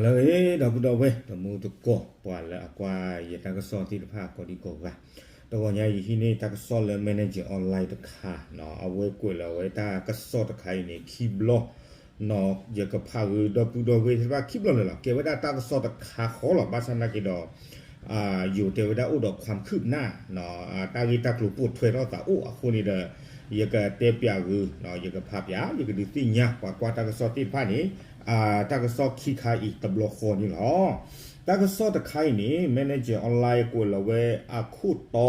လၢအဂ့ၤ ဒီပုၢ်ဒီဝဲၢ် တံၤသကိး ပှၤလၢအကွၢ်ယတၢ်ကစီၣ်သ့ၣ်တဖၣ်ကိးဒံကိးဂၤ, တဂီၤညါယဟံးန့ၢ်တၢ်ကစီၣ်လၢ Manager Online တခါ, အဝဲကွဲးလၢအဝဲတၢ်ကစီၣ်တခါအံၤန့ၣ် ခံဘျီ, ယကဖးဂ့ၤဒီပုၢ်ဒီဝဲၢ်သ့ၣ်တဖၣ်ခံဘျီလၢာ်လီၤ. ကဲဝဲဒၣ်တၢ်ကစီၣ်တခါဃီလီၤ. ဘၣ်ဆၣ်နာ်က့ဒီး ယိၤတဲဝဲဒၣ်အိၣ်ဒီး ความคืบหน้า တၢ်ဂ့ၢ်တၢ်ကျိၤပိာ်ထွဲထီၣ်သးအိၣ်အဃိန့ၣ်ဒီး ယကတဲပၠးဂ့ၤ, ယကဖးပၠး, ယကဒုးသ့ၣ်ညါ ပှၤကွၢ်တၢ်ကစီၣ်သ့ၣ်တဖၣ်န့ၣ် တၢ်ကစီၣ်ခံခါအံၤတဘျီဃီန့ၣ်လီၤ. တၢ်ကစီၣ်တခါအံၤန့ၣ် Manager Online ကွဲးလီၤဝဲအခိၣ်တီ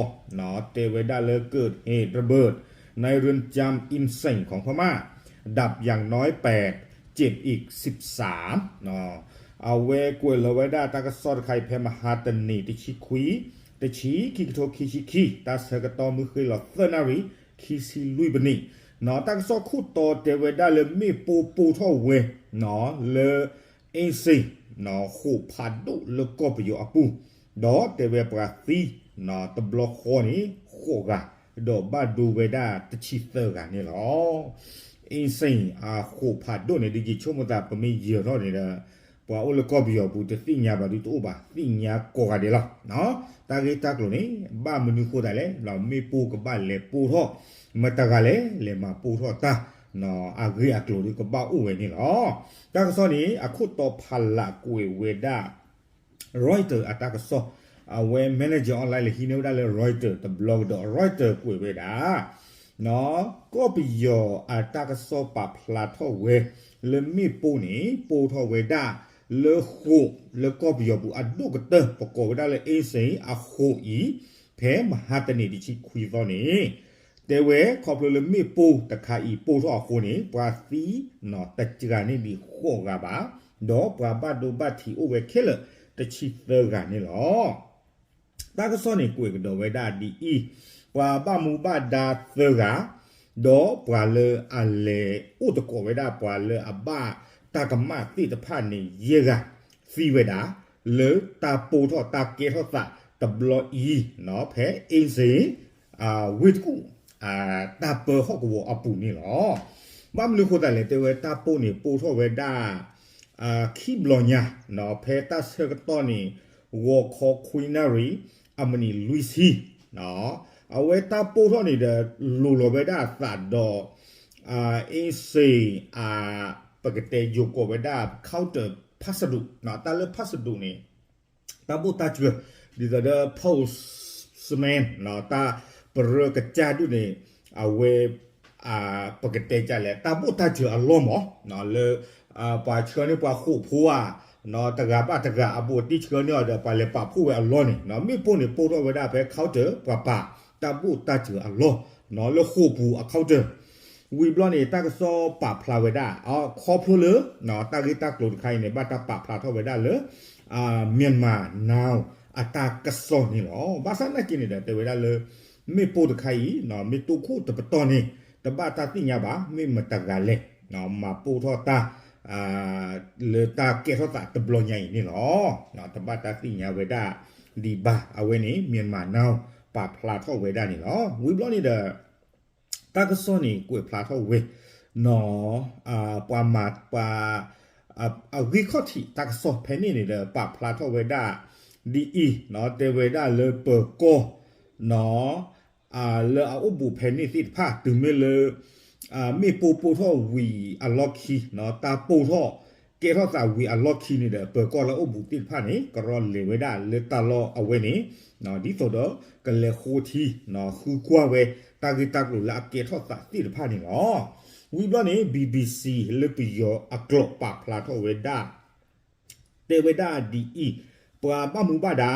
တဲဝဲဒၣ်လၢ เกิดเหตุระเบิดในเรือนจำ อินเซงของพม่า ดับอย่างน้อยแปด เจ็บอีกสิบสาม အဝဲကွဲးလီၤဝဲဒၣ်တၢ်ကစီၣ်တခါအံၤဖဲမဟါတနံၤ တဆံခွံ တဆံ ခံကထိခံဆံခံ တၢ်ဆၢကတီၢ်မုၢ်ဃ့လီၤသၢနၣ်ရံၣ် ခံဆံလွံၢ်မံးနံး, တၢ်ကစီၣ်ခိၣ်တီတဲဝဲဒၣ်လၢမ့ၣ်ပိၢ်ပိၢ်ထီၣ်ဝဲ လၢ အ့စ့ၣ် ဃိးဖးဒိၣ်လၢကီၢ်ပယီၤအပူၤ, ဒီးတဲဝဲပှၤသံ တဘျီဃီန့ၣ် ဃိးဂၤ, ဒီးဘၣ်ဒိဝဲဒၣ်တဆံသၢဂၤန့ၣ်လီၤ. အ့စ့ၣ် အဃိးဖးဒိၣ်န့ၣ် ဒ်ယဆိကမိၣ်သး ပမ့ၢ်ယၢၤထီၣ်န့ၣ်ဒီး ပှၤအိၣ်လၢကီၢ်ပယီၤပူၤတသ့ၣ်ညါဘၣ်ဒုးတအိၣ်ဘၣ်, သ့ၣ်ညါကိးဂၤဒဲးလီၤ. တၢ်ဂ့ၢ်တၢ်ကျိၤန့ၣ် ဘၣ်မနုၤဃိသးလဲၣ်, မ့ၣ်ပိၢ်ကဘၣ်လဲၤပိၢ်ထီၣ်, မတၤဂၤလဲၣ် လဲၤမၤပိၢ်ထီၣ်တၢ်, အဂ့ၢ်အကျိၤဒုးကဘၣ်အိၣ်ဝဲန့ၣ်လီၤ. တၢ်ကစီၣ်န့ၣ် အခိၣ်တီဖးလးကွဲးဝဲဒၣ် Reuters အတၢ်ကစီၣ်, အဝဲ Manager Online လဲၤဟံးန့ၢ်ဝဲဒၣ်လၢ Reuters တဘျီကဒီး Reuters ကွဲးဝဲဒၣ် ကီၢ်ပယီၤအတၢ်ကစီၣ်ပာ်ဖျါထီၣ်ဝဲ လၢမ့ၣ်ပိၢ်န့ၣ် ပိၢ်ထီၣ်ဝဲဒၣ် လၢဃိးလၢကီၢ်ပယီၤပူၤအဒိၣ်ကတၢၢ် ပကိးဝဲဒၣ်လၢ အ့စ့ၣ် အဃိးအံၤ ဖဲမဟါတနံၤတဆံခွံသီန့ၣ် တဲဝဲခီဖျိလၢမ့ၣ်ပိၢ်တခါအံၤပိၢ်ထီၣ်အဃိန့ၣ် ပှၤသံ တစှၤန့ၢ်ဒံးဃိးဂၤဘၣ်, ဒီးပှၤဘၣ်ဒိဘၣ်ထံးအိၣ်ဝဲခဲလၢာ်တဆံသၢဂၤန့ၣ်လီၤ. တၢ်ကစီၣ်န့ၣ်ကွဲးကဒီးဝဲဒၣ်ဒ်အံၤ, ပှၤဘၣ်မူဘၣ်ဒါသၢဂၤ, ဒီးပှၤလၢအလဲၤအိၣ်သကိးဝဲဒၣ်ပှၤလၢအဘၣ်တၢ်ကမၣ်သ့ၣ်တဖၣ်န့ၣ်ယဲၢ်ဂၤ သံဝဲဒၣ် လၢတၢ်ပိၢ်ထီၣ်တၢ်ကဲထီၣ်သးတဘျီအံၤ ဖဲအ့စ့ၣ် ဝ့ၢ်တကူၣ် တၢ်ပၢဟီၣ်ကဝီၤအပူၤန့ၣ်လီၤ. ဘၣ်မနုၤဃိသးလဲၣ် တဲဝဲတၢ်ပိၢ်န့ၣ်ပိၢ်ထီၣ်ဝဲဒၣ် ခံဘျီညါ ဖဲတၢ်ဆၢကတီၢ်န့ၣ် ဂီၤခီခွံနၣ်ရံၣ် အမံးနံးလွံၢ်ဆံ အဝဲတၢ်ပိၢ်ထီၣ်န့ၣ်ဒီး လိၤလီၤဝဲဒၣ်အသးဒီး အ့စ့ၣ် ပကတဲယိၤကိးဝဲဒၣ် counter ဖးစဒိၣ် တၢ်လၢဖးစဒိၣ်န့ၣ် တၢ်ဘိၣ်တၢ်စှၤ ဒ်သိးဒီး postman တၢ်ပရၢကစၢ်ဒုးန့ၣ် အဝဲ ပကတဲကလဲၣ် တၢ်ဘိၣ်တၢ်စှၤအလီၢ်မး လၢ ပှၤဆှၢန့ၢ်ပှၤဃိးဖိဧါ တဂၤဘၣ်တဂၤအဘူးအတံၢ်ဆှၢန့ၢ်အီၤဒီး ပှၤလဲၤပာ်ဖှိၣ်ဝဲအလီၢ်န့ၣ် မ့ၣ်ပိၢ်န့ၣ်ပိၢ်ထီၣ်ဝဲဒၣ်ဖဲ counter ပှၤပာ်တၢ်ဘိၣ်တၢ်စှၤအလီၢ် လၢဃိးပူၤအ counter ဝံၤဘျီန့ၣ် တၢ်ကစီၣ်ပာ်ဖျါဝဲဒၣ် ခီဖျိလၢ တၢ်ဂ့ၢ်တၢ်ကျိၤတခါအံၤန့ၣ် ဘၣ်တၢ်ပာ်ဖျါထီၣ်ဝဲဒၣ်လၢ Myanmar Now အတၢ်ကစီၣ်န့ၣ်လီၤ. ဘၣ်ဆၣ်နာ်က့န့ၣ်ဒီး တဲဝဲဒၣ်လၢ မ့ၣ်ပိၢ်တခါအံၤ မ့ၢ်တိခိၣ်တပတီၢ်န့ၣ် တဘၣ်တၢ်သ့ၣ်ညါဘၣ် မ့ၢ်မတၤဂၤလဲၣ် မၤပိၢ်ထီၣ်တၢ် လၢတၢ်ကဲထီၣ်သးတဘျီညါအံၤန့ၣ်လီၤ. တဘၣ်တၢ်သ့ၣ်ညါဝဲဒၣ်ဒံးဘၣ် အဝဲန့ၣ် Myanmar Now ပာ်ဖျါထီၣ်ဝဲဒၣ်န့ၣ်လီၤ. ဝံၤဘျီန့ၣ်ဒီး တၢ်ကစီၣ်န့ၣ်ကွဲးဖျါထီၣ်ဝဲ နီၢ် ပှၤမၤ ပှၤ အဂံၢ်ခီၣ်ထံးတၢ်ကစီၣ်ဖဲန့ၣ်န့ၣ်ဒီး ပာ်ဖျါထီၣ်ဝဲဒၣ် ဒ်အံၤ တဲဝဲဒၣ်လၢပၢၤကီၢ် နီၢ် လၢအအိၣ်ဘူးဖဲန့ၣ်သ့ၣ်တဖၣ် တုၤမ့ၢ်လၢ မ့ၣ်ပိၢ်ပိၢ်ထီၣ်ဝံၤအလီၢ်ခံ တၢ်ပိၢ်ထီၣ်ကဲထီၣ်သးဝံၤအလီၢ်ခံန့ၣ်ဒီး ပၢၤကီၢ်လၢအအိၣ်ဘူးသ့ၣ်တဖၣ်န့ၣ် ကရီလဲၤဝဲဒၣ်လၢတၢ်လီၢ်အဝဲန့ၣ် ဒ်သိးဒီးကလဲၤဃိထံ ဃုကွၢ်ဝဲ တၢ်ဂ့ၢ်တၢ်ကျိၤလၢအကဲထီၣ်သးသ့ၣ်တဖၣ်န့ၣ်လီၤ. ဝံၤဘျီန့ၣ် BBC လၢပယီၤအကျိာ်ပာ်ဖျါထီၣ်ဝဲဒၣ် တဲဝဲဒၣ်ဒ်အံၤ, ပှၤဘၣ်မူဘၣ်ဒါ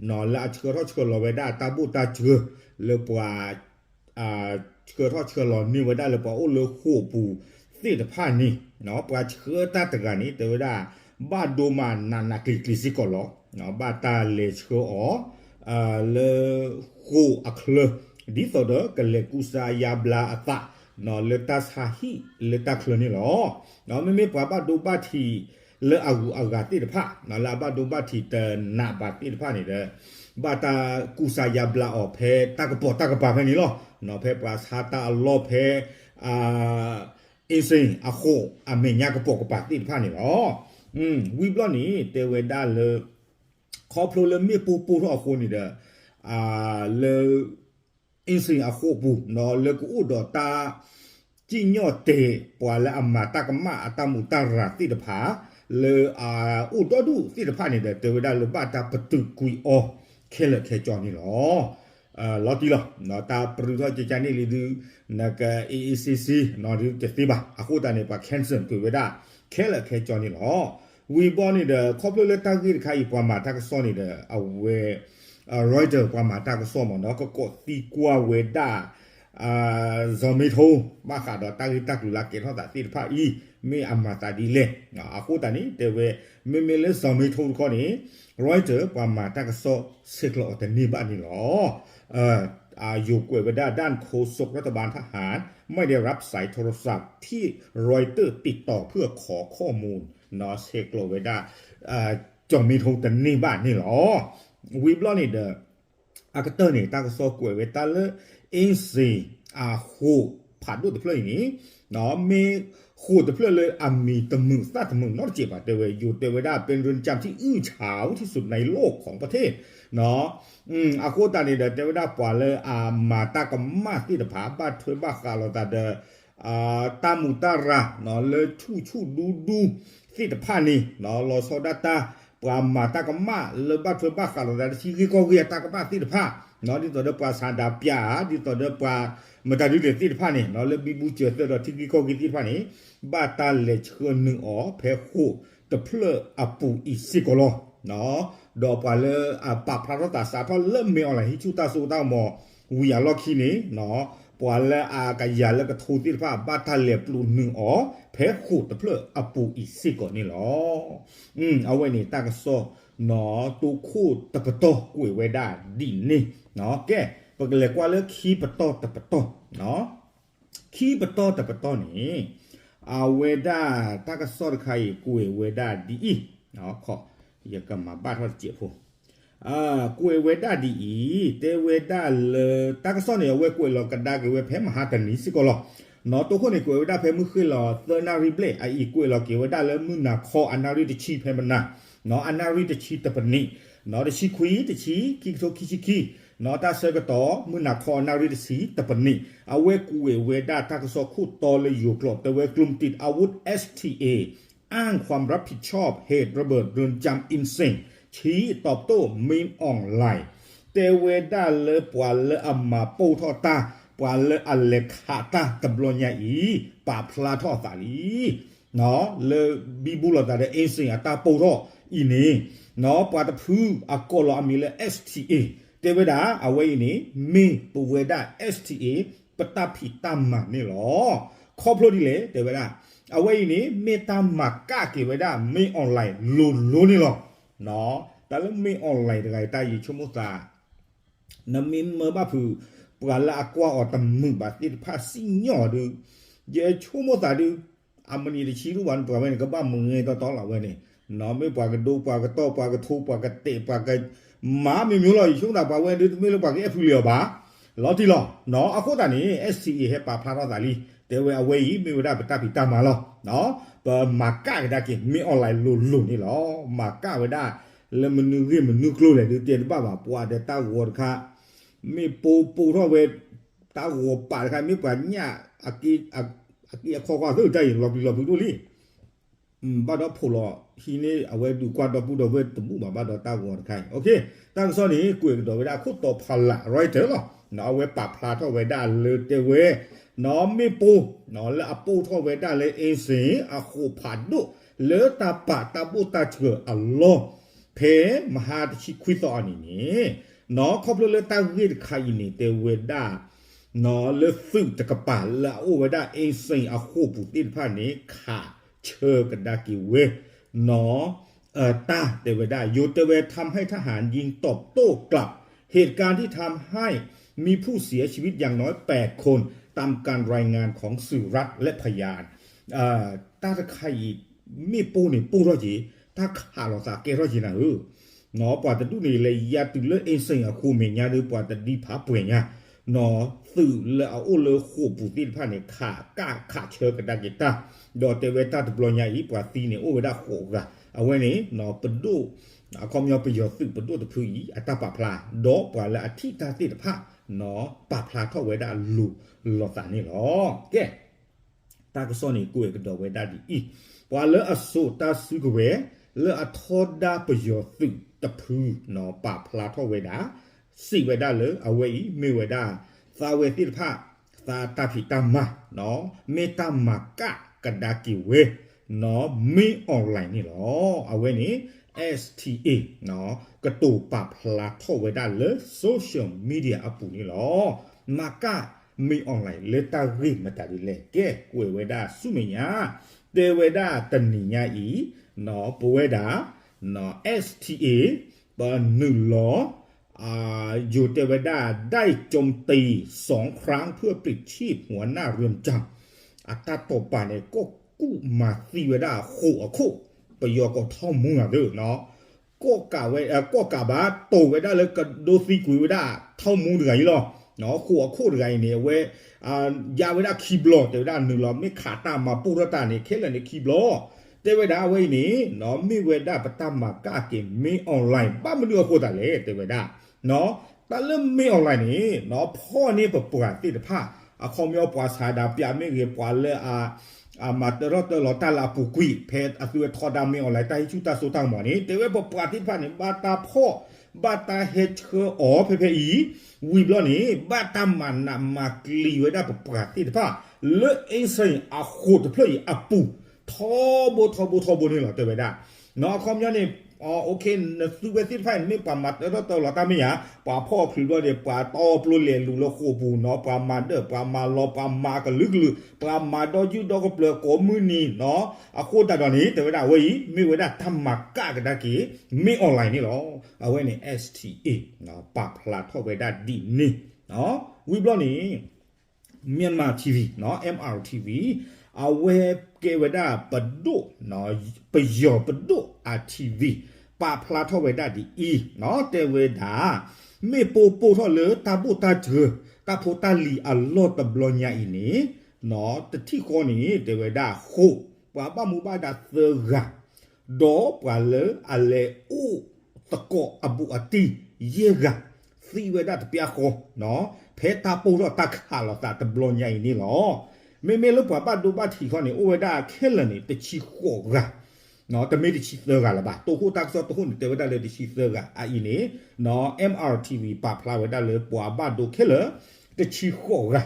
လၢအဆှၢထီၣ်ဆှၢလီၤဝဲဒၣ်တၢ်ဘိၣ်တၢ်စှၤ လၢပှၤ ဆှၢထီၣ်ဆှၢလီၤန့ၢ်ဝဲဒၣ်လၢပှၤအိၣ်လၢဃိာ်ပူၤသ့ၣ်တဖၣ်န့ၣ် ပှၤဆှၢတၢ်တဂၤန့ၣ် တဲဝဲဒၣ် ဘၣ်ဒိမးနးနးကျံၤကျံၤစ့ၢ်ကီးလီၤ. ဘၣ်တၢ်လဲၤဆှၢအီၤ လၢဃိာ်အချၢ ဒ်သိးဒီးကလဲၤကူစါယါဘျါအသး လၢတၢ်ဆါဟံၣ်လၢတၢ်ချၢန့ၣ်လီၤ. မ့မ့ၢ်ပှၤဘၣ်ဒိဘၣ်ထံးလၢအဂုၤအဂၤသ့ၣ်တဖၣ် လၢအဘၣ်ဒိဘၣ်ထံးတနးဘၣ်သ့ၣ်တဖၣ်န့ၣ်ဒီး ဘၣ်တၢ်ကူစါယါဘျါအီၤဖဲတၢ်ကပိာ်တၢ်ကပၤဖဲန့ၣ်လီၤ. ဖဲပှၤဆါတၢ်အလီၢ်ဖဲ အ့စ့ၣ်အဃိာ်အမဲာ်ညါကပိာ်ကပၤသ့ၣ်တဖၣ်န့ၣ်လီၤ. ဝံၤဘျီန့ၣ် တဲဝဲဒၣ်လၢ ခီဖျိလၢမ့ၣ်ပိၢ်ပိၢ်ထီၣ်အဃိန့ၣ်ဒီး လၢ အ့စ့ၣ်အဃိာ်ပူၤ လၢကအိၣ်ဒီးတၢ် စံၣ်ညီၣ်တဲာ် ပှၤလၢအမၤတၢ်ကမၣ်အတၢ်မူးတၢ်ရၤသ့ၣ်တဖၣ် လၢအအိၣ်ဒီဒူၣ်သ့ၣ်တဖၣ်န့ၣ်ဒီး တဲဝဲဒၣ်လၢဘၣ်တၢ်ပတုာ်ကွံာ်အီၤ ခဲလၢာ်ခဲဆ့န့ၣ်လီၤ. လီၤတံၢ်လီၤ တၢ်ပြူထီၣ်ကကန့ၣ်လံဒုး နက A A C C ဒုးတသ့ဘၣ်. အဃိသတးန့ၣ် ပှၤ cancel ကွံာ်ဝဲဒၣ် ခဲလၢာ်ခဲဆ့န့ၣ်လီၤ. ဝံၤဘျီန့ၣ်ဒီး ခီဖျိလၢတၢ်ဂ့ၢ်တခါအံၤ ပှၤမၤတၢ်ကစီၣ်န့ၣ်ဒီး အဝဲ Reuters ပှၤမၤတၢ်ကစီၣ်မ့ၢ်နီၤ ကကိးသံကွၢ်ဝဲဒၣ် စီၤမ့ထိ ဘၣ်ဃးဒီးတၢ်ဂ့ၢ်တၢ်ကျိၤလၢအကဲထီၣ်သးသ့ၣ်တဖၣ်အံၤ မ့ၢ်အမၤသးဒ်လဲၣ်. အဃိသတးန့ၣ် တဲဝဲ မ့မ့ၢ်လၢစီၤမ့ထိတခီန့ၣ် Reuters ပှၤမၤတၢ်ကစီၣ်ဆဲးကျိးအီၤတန့ၢ်ဘၣ်န့ၣ်လီၤ. ယိၤကွဲးဝဲဒၣ် ด้านโฆษกรัฐบาลทหารไม่ได้รับสายโทรศัพท์ที่ Reuters ติดต่อเพื่อขอข้อมูล ဆဲးကျိးဝဲဒၣ် စီၤမ့ထိတန့ၢ်ဘၣ်န့ၣ်လီၤ. ဝံၤဘျီန့ၣ်ဒီး အကတၢၢ်န့ၣ် တၢ်ကစီၣ်ကွဲးဝဲတၢ်လၢ အ့စ့ၣ်အဃိာ်ဖးဒိၣ်တဖျၢၣ်အံၤန့ၣ် မ့ၢ်ဃိာ်တဖျၢၣ်လၢအမံၤတမုာ်သၣ်တမုာ်နီတစဲးဘၣ် တဲဝဲ ယိၤတဲဝဲဒၣ် เป็นเรือนจำที่อื้อฉาวที่สุดในโลกของประเทศ အဃိသတးန့ၣ်ဒီး တဲဝဲဒၣ်ပှၤလၢအမၤတၢ်ကမၣ်သ့ၣ်တဖၣ် ဘၣ်ထွဲဘၣ်ဃးလိာ်သးဒီး တၢ်မူးတၢ်ရၤ လၢဆူၣ်ဆူၣ်ဒူဒူသ့ၣ်တဖၣ်န့ၣ် လီၤဆီဒၣ်တၢ် ပှၤမၤတၢ်ကမၣ်လၢဘၣ်ထွဲဘၣ်ဃးလိာ်သးလၢထံဂ့ၢ်ကီၢ်ဂ့ၢ်အတၢ်ကမၣ်သ့ၣ်တဖၣ် ဒ်သိးဒီးပှၤဆန္ဒပြ ဒ်သိးဒီးပှၤ မတၤဒုးလဲၣ်သ့ၣ်တဖၣ်န့ၣ် လၢဘံဘူစၢၤသၢဒီးထံဂ့ၢ်ကီၢ်ဂ့ၢ်သ့ၣ်တဖၣ်န့ၣ် ဘၣ်တၢ်လဲၤဆှၢနုာ်အီၤဖဲဃိာ်တဖျၢၣ်အပူၤအံၤစ့ၢ်ကီးလီၤ. ဒီးပှၤလၢအပာ်ဖျါထီၣ်သးစးထီၣ်လၢ မင်းအောင်လှိုင် ဟံးဆူၣ်တၢ်စိတၢ်ကမီၤဝံၤအလီၢ်ခံန့ၣ် ပှၤလၢအကယၤလၢကထိသ့ၣ်တဖၣ် ဘၣ်တၢ်လဲၤပျိးနုာ်အီၤ ဖဲဃိာ်တဖျၢၣ်အပူၤအံၤစ့ၢ်ကီးန့ၣ်လီၤ. အဝဲန့ၣ်တၢ်ကစီၣ် တိခိၣ်တပတီၢ်ကွဲးဝဲဒၣ်ဒ်န့ၣ်. ကဲ ပကလဲၤကွၢ်လၢခံပတီၢ်တပတီၢ် ခံပတီၢ်တပတီၢ်န့ၣ် အဝဲဒၣ်တၢ်ကစီၣ်တခါအံၤ ကွဲးဝဲဒၣ်ဒ်အံၤ, ယကမၤဘၣ်ထီၣ်တစဲးဖိ, ကွဲးဝဲဒၣ်ဒ်အံၤ, တဲဝဲဒၣ်လၢ တၢ်ကစီၣ်န့ၣ် အဝဲကွဲးလီၤကဒါက့ၤဝဲဖဲမဟါတနံၤစ့ၢ်ကီးလီၤ. နီၢ်တိခိၣ်န့ၣ် ကွဲးဝဲဒၣ်ဖဲမုၢ်ဃ့ၢ်လီၤသၢနၣ်ရံၣ်ဘျဲၣ် အအံၤကွဲးလီၤက့ၤဝဲဒၣ်လၢမုၢ်နၤခီအနၣ်ရံၣ်တဆံဖဲမနၤ, အနၣ်ရံၣ်တဆံတပနံး, တဆံခွံ တဆံ ခံကထိခံဆံခံ, တၢ်ဆၢကတီၢ် မုၢ်နၤခီအနၣ်ရံၣ်တဆံတပနံး, အဝဲကွဲးဝဲဒၣ်တၢ်ကစီၣ်ခိၣ်တီလၢယိၤကျိာ် တဲဝဲ กลุ่มติดอาวุธ เอสทีเอ อ้างความรับผิดชอบเหตุระเบิดเรือนจำอินเซง ชี้ตอบโต้ มินอองไลน์ တဲဝဲဒၣ်လၢပှၤလၢအမၤပိၢ်ထီၣ်တၢ်, ပှၤလၢအလဲၤခးတၢ်တဘျီညါအံၤ ပာ်ဖျါထီၣ်အသးလံ လၢဘံဘူလိာ်သးဒီး အ့စ့ၣ်အတၢ်ပိၢ်ထီၣ်အံၤန့ၣ်, ပှၤတဖုအကိးလီၤအမံၤလၢ S T A တဲဝဲဒၣ် အဝဲအံၤန့ၣ် မ့ၢ်ပဝဲဒၣ် S T A ပတၢ်ဖံးတၢ်မၤန့ၣ်လီၤ. ခီဖျိဒ်လဲၣ် တဲဝဲဒၣ် အဝဲအံၤန့ၣ် မ့ၢ်တၢ်မၤကၣ်က့ၤဝဲဒၣ် မင်းအောင်လှိုင် လိၤလိၤန့ၣ်လီၤ. တၢ်လၢ မင်းအောင်လှိုင် တဂၤအံၤ တၢ်ယဆိကမိၣ်သး နမ့ၢ်မၢဘၣ်ဖုး ပှၤလၢအကွၢ်အီၤတမုာ်ဘၣ်သ့ၣ်တဖၣ်စံၣ်ညီၣ်ဒုး, ယဆိကမိၣ်သးဒုး, အမနံၤတဆံဒုးဝဲ ပှၤဝဲန့ၣ် ကဘၣ်မုာ်ဂ့ၤတီတီလီၤဝဲန့ၣ်, မ့ၢ်ပှၤကဒိ ပှၤကတီၢ် ပှၤကထိ ပှၤကတဲာ် ပှၤကမၤမ့ၢ်မ့ၢ်လီၤ. ယဆိကမိၣ်သး ပှၤဝဲဒုး တမ့ၢ်လၢပှၤကအဲၣ်ဖုလံၤအီၤဘၣ်, လီၤတံၢ်လီၤ. အဃိသတးန့ၣ် S T A ဟဲပာ်ဖျါထီၣ်သးလံ, တဲဝဲအဝဲအံၤ မ့ၢ်ဝဲဒၣ်ပတၢ်ဖံးတၢ်မၤလီၤ. ပမၤကၣ်ကဒါက့ၤ မင်းအောင်လှိုင် လိၤလိၤန့ၣ်လီၤ. မၤကၣ်ဝဲဒၣ် လၢမနုၤဂ့ၢ်မနုၤကျိၤလဲၣ်ဒုး တဲတဘၣ်ဘၣ်. ပှၤဒီးတၢ်ဂီၤတခါ မ့ၢ်ပိၢ်ပိၢ်ထီၣ်ဝဲ တၢ်ဂီၤပာ်တခါ မ့ၢ်ပှၤညၣ် အက့အခီကွၢ်သၢတၢ်အံၤ လီၤပျံၤလီၤဖုးဒိၣ်လံ. ဘၣ်ဒီးဖိးလီၤ ဟံးန့ၢ်အဝဲဒုးကွၢ်ဒီပုၢ်ဒီဝဲၢ်တဘူၣ်ဘၣ် ဘၣ်ဒီးတၢ်ဂီၤတခါအံၤ တၢ်ကစီၣ်န့ၣ် ကွဲးကဒီးဝဲဒၣ်ခိၣ်တီဖီလာ် Reuters လီၤ. အဝဲပာ်ဖျါထီၣ်ဝဲဒၣ်လၢတဲဝဲ မ့ၣ်ပိၢ် လၢအပိၢ်ထီၣ်ဝဲဒၣ်လၢ အ့စ့ၣ် အဃိာ်ဖးဒိၣ် လၢတၢ်ပာ်တၢ်ဘိၣ်တၢ်စှၤအလီၢ် ဖဲမဟါတဆံခွံသီအနံၤန့ၣ် ခီဖျိလၢတၢ်ဂ့ၢ်တခါအံၤန့ၣ် တဲဝဲဒၣ် လၢသုးတကပၤလၢအအိၣ်ဝဲဒၣ် အ့စ့ၣ် အဃိာ်ပူၤသ့ၣ်တဖၣ်န့ၣ် ခးဆၢကဒါက့ၤဝဲ တၢ်တဲဝဲဒၣ် ယိၤတဲဝဲ ทำให้ทหารยิงตอบโต้กลับ เหตุการณ์ที่ทำให้มีผู้เสียชีวิตอย่างน้อยแปดคน ตามการรายงานของสื่อรัฐและพยาน တၢ်တခါအံၤ မ့ၣ်ပိၢ်န့ၣ်ပိၢ်ထီၣ်က့ၤ တၢ်ခးလိာ်သးကဲထီၣ်က့ၤနၤဧၢ, ပှၤတဒူၣ်န့ၣ် လဲၤယါတုၤလၢအ့စ့ၣ်အဃိာ်မဲာ်ညါဒီး ပှၤတဒံးဖးပှဲၤညါ, နီၢ် သုးလၢအအိၣ်လၢဃိာ်ပူၤသ့ၣ်တဖၣ်န့ၣ် ခးကၣ်ခးဆၢကဒါက့ၤတၢ်, ဒီးတဲဝဲတၢ်တဘျီညါအံၤ ပှၤသံန့ၣ်အိၣ်ဝဲဒၣ်ဃိးဂၤ, အဝဲန့ၣ် ပဒိၣ် အခီပညီပယီၤသုးပဒိၣ်တဖုအံၤ အတၢ်ပာ်ဖျါ, ဒီးပှၤလၢအထံၣ်တၢ်သ့ၣ်တဖၣ် နီၢ် ပာ်ဖျါထီၣ်ဝဲဒၣ်လိၤလိာ်သးန့ၣ်လီၤ. ကဲ တၢ်ကစီၣ်န့ၣ် ကွဲးကဒီးဝဲဒၣ်ဒ်အံၤ, ပှၤလၢအစိာ်တၢ်စုကဝဲၤ လၢအထီဒါပယီၤသုးတဖု နီၢ် ပာ်ဖျါထီၣ်ဝဲဒၣ်, စံးဝဲဒၣ်လၢအဝဲအံၤ မ့ၢ်ဝဲဒၣ် သးဝဲသ့ၣ်တဖၣ် သးတၢ်ဖံးတၢ်မၤ နီၢ် မ့ၢ်တၢ်မၤကၣ်ကဒါက့ၤဝဲ နီၢ် မင်းအောင်လှိုင် န့ၣ်လီၤ. အဝဲန့ၣ် STA နီၢ် ကတိၤပာ်ဖျါထီၣ်ဝဲဒၣ်လၢ social media အပူၤန့ၣ်လီၤ. မၤကၣ် မင်းအောင်လှိုင် လၢတၢ်ဂ့ၢ်မတၤဒ်လဲၣ် ကဲ ကွဲးဝဲဒၣ်ဆူမဲာ်ညါ, တဲဝဲဒၣ်တနံၤညါအံၤ နီၢ် ပဝဲဒၣ် နီၢ် STA ပနုာ်လီၤ ယိၤတဲဝဲဒၣ် ได้โจมตีสองครั้งเพื่อปลิดชีพหัวหน้าเรือนจำ အတၢ်တိာ်ပာ်န့ၣ် ကီၢ်ကူၣ်မၤသံဝဲဒၣ်ဃိာ်အခိၣ်, ပယီၤကိးထီၣ်မူဂၤသၢ နီၢ် ကီၢ်ကးဝဲ ကီၢ်ကးဘၣ်တိာ်ဝဲဒၣ်လၢကဒိသံကွံာ်ဝဲဒၣ်ထီၣ်မူတဂၤအံၤလီၤ. နီၢ် ဃိာ်အခိၣ်တဂၤအံၤန့ၣ် အဝဲ ယါဝဲဒၣ်ခံဘျီ တဲဝဲဒၣ်နုာ်လီၤမ့ၢ်ခးတၢ်မၤပိၢ်ထီၣ်တၢ်န့ၣ် ခဲလၢာ်န့ၣ်ခံဘျီ, တဲဝဲဒၣ်အဝဲအံၤန့ၣ် နီၢ် မ့ၢ်ဝဲဒၣ်ပတၢ်မၤကၣ်က့ၤ မင်းအောင်လှိုင် ဘၣ်မနုၤအဃိသတးလဲၣ် တဲဝဲဒၣ် နီၢ် တၢ်လၢ မင်းအောင်လှိုင် န့ၣ် နီၢ် ဖီၣ်န့ၢ်ပပှၤသ့ၣ်တဖၣ် အခီပညီပှၤဆန္ဒပြမ့ၢ်ဂ့ၤ ပှၤလၢအ အမၤတၢထီၣ်တၢလီၤတၢ်လၢအပူၤကွံာ် ဖဲအသုဝဲထီဒါ မင်းအောင်လှိုင် တၢ်ဟံးဆူၣ်တၢ်စိတၢ်ကမီၤန့ၣ် တဲဝဲပပှၤသ့ၣ်တဖၣ်န့ၣ် ဘၣ်တၢ်ဖီၣ် ဘၣ်တၢ်ဟဲဆှၢအီၤဖဲဖဲအံၤ, ဝံၤဘျီန့ၣ် ဘၣ်တၢ်မၤနးမၤကျံၤဝဲဒၣ်ပပှၤသ့ၣ်တဖၣ် လၢ အ့စ့ၣ် အဃိာ်တဖျၢၣ်အံၤအပူၤ ထီဘိထီဘိထီဘိန့ၣ်လီၤ တဲဝဲဒၣ် နီၢ် အခီပညီန့ၣ် နသုဝဲသ့ၣ်တဖၣ်န့ၣ် မ့ၢ်ပှၤမၤတၢထီၣ်တၢလီၤတၢ်မ့ၢ်ဧါ, ပှၤဖီၣ်ချုးဘျီန့ၣ် ပှၤတီပျိလဲၤလူၤလၢဃိာ်ပူၤနီၢ်, ပှၤမၤဒၢၣ် ပှၤမၤလီၤ ပှၤမၤကလုာ်ကလုာ် ပှၤမၤဒီးယုၢ်ဒီးကပျၢၤကိးမုၢ်နံၤနီၢ်, အဃိသတးဒီးန့ၣ် တဲဝဲဒၣ်အဝဲအံၤ မ့ၢ်ဝဲဒၣ်တၢ်မၤကၣ်ကဒါက့ၤ မင်းအောင်လှိုင် န့ၣ်လီၤ. အဝဲန့ၣ် STA ပာ်ဖျါထီၣ်ဝဲဒၣ်ဒ်န့ၣ်, ဝံၤဘျီန့ၣ် Myanmar TV နီၢ် MRTV အဝဲကဲဝဲဒၣ်ပဒိၣ် ပယီၤပဒိၣ် အ TV ပာ်ဖျါထီၣ်ဝဲဒၣ်ဒ်အံၤနီၢ်, တဲဝဲဒၣ် မ့ၣ်ပိၢ်ပိၢ်ထီၣ်လၢတၢ်ဘိၣ်တၢ်စၢၤ တၢ်ဖိတၢ်လံၤအလီၢ်တဘျီညါအံၤန့ၣ်နီၢ်, တထံၣ်ဃီန့ၣ် တဲဝဲဒၣ်ဃိာ် ပှၤဘၣ်မူဘၣ်ဒါသၢဂၤ ဒီးပှၤလၢအလဲၤအိၣ်သကိးအဘူးအတံၢ်ယဲၢ်ဂၤ သံဝဲဒၣ်တပျၢ်ဃီနီၢ်, ဖဲတၢ်ပိၢ်ထီၣ်တၢ်ခးလိာ်သးတဘျီညါအံၤန့ၣ်လီၤ. မ့မ့ၢ်လၢပှၤဘၣ်ဒိဘၣ်ထံးခီန့ၣ် အိၣ်ဝဲဒၣ်ခဲလၢာ်န့ၣ် တဆံဃိးဂၤ တမ့ၢ်တဆံသၢဂၤလၢၤဘၣ်, တိခိၣ်တၢ်ကစီၣ်တိခိၣ်န့ၣ် တဲဝဲဒၣ်လၢတဆံသၢဂၤအအံၤန့ၣ်နီၢ်, MRTV ပာ်ဖျါဝဲဒၣ်လၢပှၤဘၣ်ဒိခဲလၢာ် တဆံဃိးဂၤ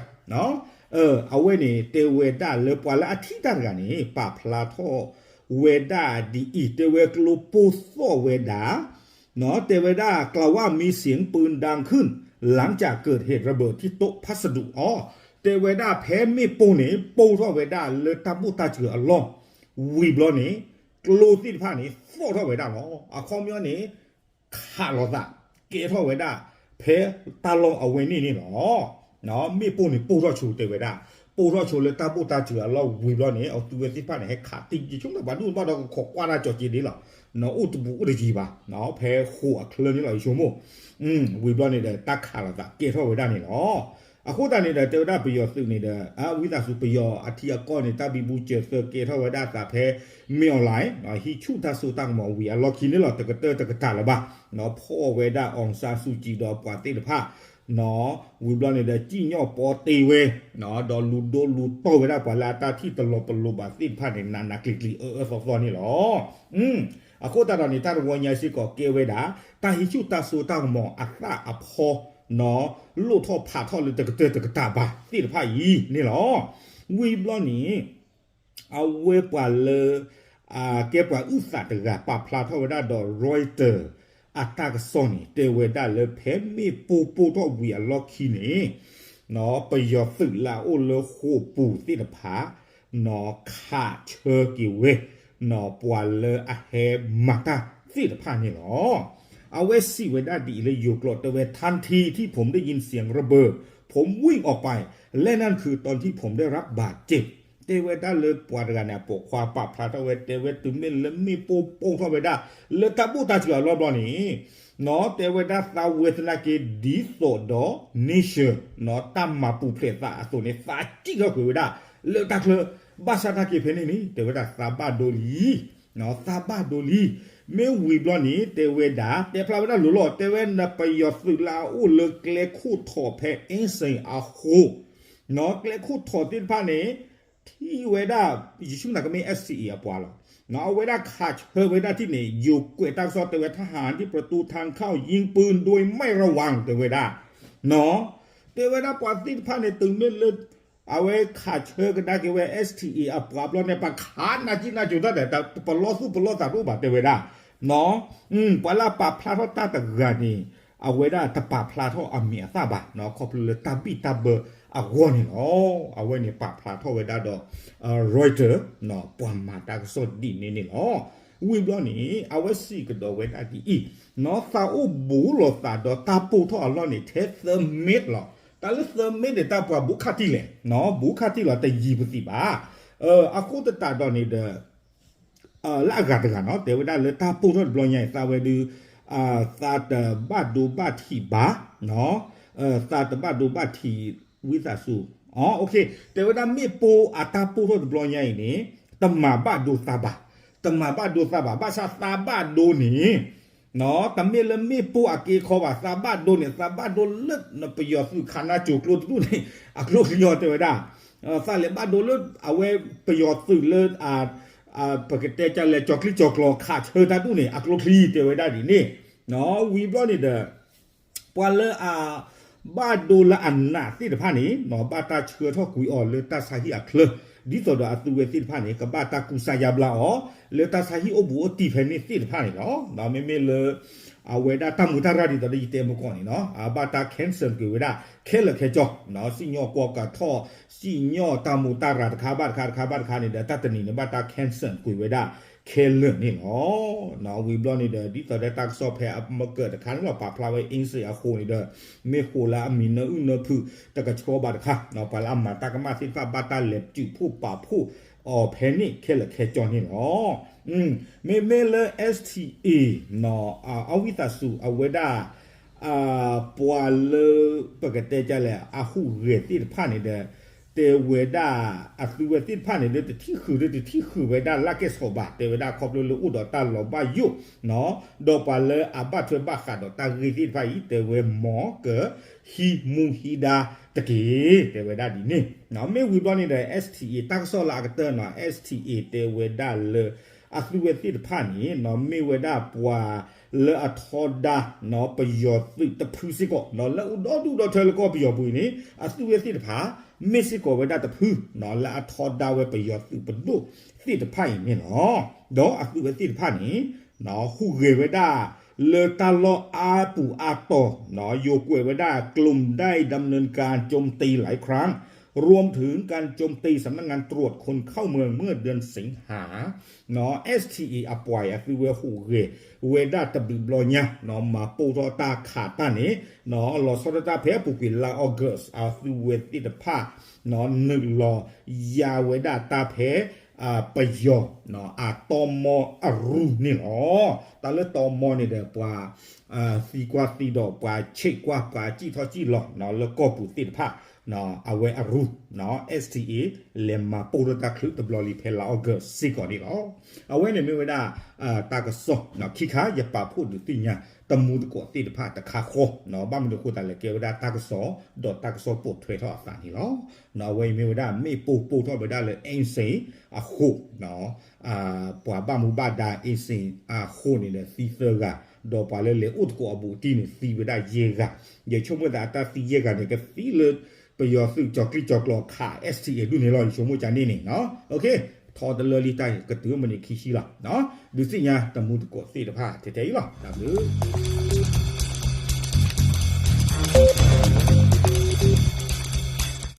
အဝဲန့ၣ် တဲဝဲဒၣ်လၢပှၤလၢအထံၣ်တၢ်တဂၤန့ၣ် ပာ်ဖျါထီၣ်ဝဲဒၣ်ဒ်အံၤ, တဲဝဲကျိပိၢ်သီၣ်ဝဲဒၣ် တဲဝဲဒၣ် กล่าวว่ามีเสียงปืนดังขึ้น หลังจากเกิดเหตุระเบิดที่โต๊ะพัสดุ အီၤ, တဲဝဲဒၣ်ဖဲမ့ၣ်ပိၢ်န့ၣ် ပိၢ်ထီၣ်ဝဲဒၣ်လၢတၢ်ဘိၣ်တၢ်စၢၤအလီၢ်, ဝံၤဘျီန့ၣ် ကျိသ့ၣ်တဖၣ်န့ၣ် သီၣ်ထီၣ်ဝဲဒၣ်လီၤ. အခီပညီန့ၣ် ခးလိာ်သး ကဲထီၣ်ဝဲဒၣ် ဖဲတၢ်လီၢ်အဝဲန့ၣ်န့ၣ်လီၤ. မ့ၣ်ပိၢ်န့ၣ်ပိၢ်ထီၣ်ဆိတဲဝဲဒၣ်, ပိၢ်ထီၣ်ဆိလၢတၢ်ဘိၣ်တၢ်စၢၤအလီၢ်ဝံၤဘျီန့ၣ် အသုဝဲသ့ၣ်တဖၣ်န့ၣ် ဟဲခးတံၢ်ယဆိကမိၣ် ပှၤဒိၣ်ဘၣ်ဒီးကခိးကွၢ်တၢ်ကၠီၤက့ဒ်လီၤ, အိၣ်တဘူးအိၣ်တယံၤဘၣ်, ဖဲဃိာ်အချၢန့ၣ်လီၤ ယဆိကမိၣ်, ဝံၤဘျီန့ၣ်ဒီး တၢ်ခးလိာ်သးကဲထီၣ်ဝဲဒၣ်န့ၣ်လီၤ. အဃိသတးန့ၣ်ဒီး တဲဝဲဒၣ်ပယီၤသုးန့ၣ်ဒီး ဝံသးစူၤပယီၤအထံအကီၢ်န့ၣ် တၢ်ဘံဘူစၢၤသၢကဲထီၣ်ဝဲဒၣ်အသးဖဲ မင်းအောင်လှိုင် ဟံးဆူၣ်တၢ်စိတၢ်ကမီၤဝံၤအလီၢ်ခံန့ၣ်လီၤ, တကတၢၢ်တကတၢၢ်လၢၤဘၣ်, ဖီၣ်ဝဲဒၣ် အောင်ဆန်းစုကြည် ဒီးပှၤသ့ၣ်တဖၣ် ဝံၤဘျီန့ၣ်ဒီး စံၣ်ညီၣ်ပီတ့ဝဲ ဒီးလူၤဒိလူၤတီၢ်ဝဲဒၣ်ပှၤလၢအတၢ်ထံၣ်တလီၤပလိာ်ဘၣ်သ့ၣ်တဖၣ်န့ၣ် နးနးကျံၤကျံၤအၢအၢသီသီန့ၣ်လီၤ. အဃိသတးဒီးန့ၣ် တၢ်တဝီညါစ့ၢ်ကီးကဲဝဲဒၣ် တၢ်ဟံးဆူၣ်တၢ်စိတၢ်ကမီၤအသၣ်အဖီ လိၣ်ထီၣ်ဖးထီၣ်လၢတကတၢၢ်တကတၢၢ်ဘၣ်သ့ၣ်တဖၣ်အံၤန့ၣ်လီၤ. ဝံၤဘျီန့ၣ် အဝဲပှၤလၢ ကဲပှၤအုၣ်သးတဂၤ ပာ်ဖျါထီၣ်ဝဲဒၣ်ဒီး Reuters အတၢ်ကစီၣ်န့ၣ် တဲဝဲဒၣ်လၢဖဲမ့ၣ်ပိၢ်ပိၢ်ထီၣ်ဝံၤအလီၢ်ခံန့ၣ် ပယီၤသုးလၢအအိၣ်လၢဃိာ်ပူၤသ့ၣ်တဖၣ် ခးဆၢက့ၤဝဲ ပှၤလၢအဟဲမၤတၢ်သ့ၣ်တဖၣ်န့ၣ်လီၤ. အဝဲစံးဝဲဒၣ်ဒ်အံၤလၢယိၤကျိာ် တဲဝဲ ทันทีที่ผมได้ยินเสียงระเบิด ผมวิ่งออกไป และนั่นคือตอนที่ผมได้รับบาดเจ็บ တဲဝဲဒၣ်လၢပှၤတဂၤန့ၣ် အပိာ်ခွါပာ်ဖျါထီၣ်ဝဲ တဲဝဲတုၤမ့ၢ်လၢမ့ၣ်ပိၢ်ပိၢ်ထီၣ်ဝဲဒၣ် လၢတၢ်ဘိၣ်တၢ်စၢၤအလီၢ်ဘျီန့ၣ် နီၣ် တဲဝဲဒၣ်သးဝဲသနာ်က့ ဒ်သိးဒီး nation နီၣ် တၢ်မၤပူၤဖျဲးသးအသိးန့ၣ် သးစံၣ်ထီၣ်ကွံာ်ဝဲဒၣ် လၢတၢ်ချၢ ဘၣ်ဆၣ်သနာ်က့ဖဲန့ၣ်န့ၣ် တဲဝဲဒၣ်သးဘၣ်ဒိလံ သးဘၣ်ဒိလံ မ့ၢ်ဝံၤဘျီန့ၣ် တဲဝဲဒၣ် တဲဖျါဝဲဒၣ်လိၤလီၤ တဲဝဲဒၣ်ပယီၤသုးလၢအအိၣ်လၢကျဲခိၣ်ထီၣ်ဖဲ အင်းစိန် အဃိ နီၣ် ကျဲခိၣ်ထီၣ်သ့ၣ်တဖၣ်န့ၣ် ထံၣ်ဝဲဒၣ် ယဆိကမိၣ်ကမ့ၢ် SCA အပှၤလီၤ နီၣ် အဝဲဒၣ်ခးဆၢဝဲဒၣ်ထံၣ်န့ၣ် ယိၤကွဲးတၢ်ကစီၣ်တဲဝဲ ทหารที่ประตูทางเข้ายิงปืนโดยไม่ระวัง တဲဝဲဒၣ် နီၣ် တဲဝဲဒၣ်ပှၤသ့ၣ်တဖၣ်န့ၣ် တုၤမ့ၢ်လၢ အဝဲခးဆၢကဒါက့ၤဝဲ STA အပှၤဘျီန့ၣ် ပှၤခးနးကံၣ်နးကၠိၤတၢ်ဒီး ပလီၢ်သူၣ်ပလီၢ်သးတအိၣ်ဘၣ် တဲဝဲဒၣ် နီၣ် ပှၤလၢအပာ်ဖျါထီၣ်တၢ်တဂၤန့ၣ် အဝဲဒၣ်တပာ်ဖျါထီၣ်အမံၤအသၣ်ဘၣ် နီၣ် ခီဖျိလၢတၢ်ဘံၣ်တၢ်ဘၢအဂီၢ်န့ၣ်လီၤ. အဝဲန့ၣ်ပာ်ဖျါထီၣ်ဝဲဒၣ်ဒီး Reuters နီၣ် ပှၤမၤတၢ်ကစီၣ်ဒ်န့ၣ်န့ၣ်လီၤ. ဝံၤဘျီန့ၣ် အဝဲစံးကဒီးဝဲဒၣ်ဒ်အံၤ နီၣ် သးအိၣ်ဘူးလိာ်သးဒီးတၢ်ပိၢ်ထီၣ်အလီၢ်န့ၣ် ထဲသၢမ့ၢ်လီၤ. တၢ်လၢသၢမ့ၢ်န့ၣ် တၢ်ပှၤဘူးခါတံၢ်လဲၣ် နီၣ် ဘူးခါတံၢ်လီၤ တယံၤပသံးဘၣ်. အဃိသတးဒီးန့ၣ်ဒီး လၢအဂၤတဂၤနီၣ် တဲဝဲဒၣ်လၢတၢ်ပိၢ်ထီၣ်တဘျီညါအံၤ သးဝဲဒုး သးတဘၣ်ဒိဘၣ်ထံးဘၣ် သးတဘၣ်ဒိဘၣ်ထံး ဝံသးစူၤ တဲဝဲဒၣ်မ့ၣ်ပိၢ်အတၢ်ပိၢ်ထီၣ်တဘျီညါအံၤန့ၣ် တမၤဘၣ်ဒိသးဘၣ်, တမၤဘၣ်ဒိသးဘၣ်. ဘၣ်ဆၣ်သးဘၣ်ဒိန့ၣ် တမ့ၢ်လၢမ့ၣ်ပိၢ်အက့အခီဘၣ်. သးဘၣ်ဒိန့ၣ် သးဘၣ်ဒိလၢပယီၤသုးခးနါစိၤကျိတဒူၣ်န့ၣ် အကျိချံအီၤ တဲဝဲဒၣ်. သးလဲၤဘၣ်ဒိလၢအဝဲပယီၤသုးလၢ ပကတဲကလဲၤကၠီၤကျံကၠီၤကျိၤခးဆၢတၢ်ဒူၣ်န့ၣ် အကျိချံ တဲဝဲဒၣ်ဒ်န့ၣ်. ဝံၤဘျီန့ၣ်ဒီး ပှၤလၢအဘၣ်ဒိလၢအနးသ့ၣ်တဖၣ်န့ၣ် ဘၣ်တၢ်ဆှၢထီၣ်ကွံာ်အီၤလၢတၢ်ဆါဟံၣ်အချၢ ဒ်သိးဒီးအသုဝဲသ့ၣ်တဖၣ်န့ၣ် ကဘၣ်တၢ်ကူစါယါဘျါအီၤ လၢတၢ်ဆါဟံၣ်အိၣ်ဘူးအိၣ်တံၢ်ဖဲန့ၣ်သ့ၣ်တဖၣ်န့ၣ်လီၤ. မ့မ့ၢ်လၢ အဝဲဒၣ်တၢ်မူးတၢ်ရၢ်ဒ်သိးဒီးယတဲမုၢ်ကီၢ်န့ၣ်နီၤ အဘၣ်တၢ် cancel ကွံာ်ဝဲဒၣ် ခဲလၢာ်ခဲဆ့ စံၣ်ညီၣ်ကွီၢ်ကထီၣ် စံၣ်ညီၣ်တၢ်မူးတၢ်ရၢ်တခါဘၣ်တခါတခါဘၣ်တခါန့ၣ်ဒီး တၢ်တနံၤန့ၣ်ဘၣ်တၢ် cancel ကွံာ်ဝဲဒၣ်ခဲလၢာ်န့ၣ်လီၤ. ဝံၤဘျီန့ၣ်ဒီး ဒ်သိးဒီးတၢ်ကစီၣ်ဖဲအမကၢၢ်တခါန့ၣ်လီၤ ပာ်ဖျါဝဲ အင်းစိန် အဃိန့ၣ်ဒီး မ့ၢ်ဃိးလၢအမံၤနၢအုၣ်နၢဖုး တကဆှီဘၣ်တခါ ပှၤလၢအမၤတၢ်ကမၣ်သ့ၣ်တဖၣ် ဘၣ်တၢ်လဲၤစုးဖှိၣ်ပာ်ဖှိၣ်အီၤဖဲန့ၣ်ခဲလၢာ်ခဲဆ့န့ၣ်လီၤ. မ့မ့ၢ်လၢ STA နီၤ အဝံသးစူၤ အဝဲဒၣ် ပှၤလၢ ပကတဲဒ်လဲၣ် အဟူးဂဲၤသ့ၣ်တဖၣ်န့ၣ်ဒီး တဲဝဲဒၣ် အသုဝဲသ့ၣ်တဖၣ်န့ၣ်ဒီး တထံၣ်ဃုာ်ဒီးတထံၣ်ဃုာ်ဝဲဒၣ်လၢကဲၣ်ဆိးဘၣ် တဲဝဲဒၣ်ခီဖျိလၢအိၣ်ဒီးတၢ်လီၤဘၣ်ယိၣ်နီၤ ဒီးပှၤလၢအဘၣ်ထွဲဘၣ်ဃးဒီးတၢ်ဂ့ၢ်သ့ၣ်တဖၣ်အံၤ တဲဝဲမ်ကဟံးမူဟံးဒါတက့ၢ် တဲဝဲဒၣ်ဒ်န့ၣ်. မ့ၢ်ဝံၤဘျီန့ၣ်ဒီး STA တၢ်ကစီၣ်လၢအကတၢၢ်နီၤ STA တဲဝဲဒၣ်လၢ အသုဝဲသ့ၣ်တဖၣ်န့ၣ်နီၤ မ့ၢ်ဝဲဒၣ်ပှၤလၢအထီဒါနီၤ ပယီၤသုးတဖုစ့ၢ်ကီးနီၤ လၢအိၣ်ဒီဒူၣ်ဒီထၢလၢကီၢ်ပယီၤပူၤအံၤန့ၣ် အသုဝဲသ့ၣ်တဖၣ် မ့ၢ်စ့ၢ်ကီးဝဲဒၣ်တဖုနီၤ လၢအထီဒါဝဲပယီၤသုးပဒိၣ်သ့ၣ်တဖၣ်အံၤန့ၣ်လီၤ. ဒီးအသုဝဲသ့ၣ်တဖၣ်န့ၣ် ဟူးဂဲၤဝဲဒၣ် လၢတၢ်လီၢ်အါပူၤအါတီၤနီၤ ယိၤကွဲးဝဲဒၣ် กลุ่มได้ดำเนินการโจมตีหลายครั้ง รวมถึงการโจมตีสำนักงานตรวจคนเข้าเมืองเมื่อเดือนสิงหา STA အပှၤအံၤ အသုဝဲဟူးဂဲၤဝဲဒၣ်တဘျုးဘျီညါ မၤပိၢ်ထီၣ်တၢ်ခးတၢ်န့ၣ် လီၤဆီဒၣ်တၢ်ဖဲအပူၤကွံာ်လါ August အသုဝဲသ့ၣ်တဖၣ် နုာ်လီၤယါဝဲဒၣ်တၢ်ဖဲ ပယီၤ အတီမီအရူၢ်န့ၣ်လီၤ. တၢ်လၢတီမီန့ၣ်ဒီး ပှၤသံကွၢ်သံဒီး ပှၤဆံးကွၢ် ပှၤစံၣ်ထီၣ်စံၣ်လီၤ လၢကီၢ်ပူၤသ့ၣ်တဖၣ် အဝဲအရူၢ် STA လဲၤမၤပိၢ်ထီၣ်တၢ်ချုးတဘျီလံဖဲလါ August စ့ၢ်ကီးန့ၣ်လီၤ. အဝဲန့ၣ်မ့ၢ်ဝဲဒၣ် တၢ်ကစီၣ် ခံခါယပာ်ဖှိၣ်ဒုးသ့ၣ်ညါ တမူတကိးသ့ၣ်တဖၣ်တခါဃီ ဘၣ်မနုၤအဃိသတးလဲၣ် ကဲဝဲဒၣ်တၢ်ကစီၣ် ဒီးတၢ်ကစီၣ်ပိာ်ထွဲထီၣ်အသးန့ၣ်လီၤ. အဝဲအံၤမ့ၢ်ဝဲဒၣ် မ့ၣ်ပိၢ်ပိၢ်ထီၣ်ဝဲဒၣ်လၢ အင်းစိန် အဃိ ပှၤဘၣ်မူဘၣ်ဒါ အင်းစိန် အဃိန့ၣ်ဒီးသံသၢဂၤ ဒီးပှၤလၢလဲၤအိၣ်သကိးအဘူးအတံၢ်န့ၣ် သံဝဲဒၣ်ယဲၢ်ဂၤ. ယဆိကမိၣ်သးအတၢ်သံယဲၢ်ဂၤန့ၣ် ကသံလၢ ပယီၤသုးကၠီၤကျံၣ်ကၠီၤကျိၤခး STA ဒူၣ်န့ၣ်လီၤ. ယဆိကမိၣ်ကန့ၣ်န့ၣ် ထီတလၢလံ တၢ်ကတုၤမံးနံးခံဆံလီၤ. ဒုးသ့ၣ်ညါတမူတကိးသ့ၣ်တဖၣ်ထဲထဲအံၤလီၤ. တၢ်ဘျုး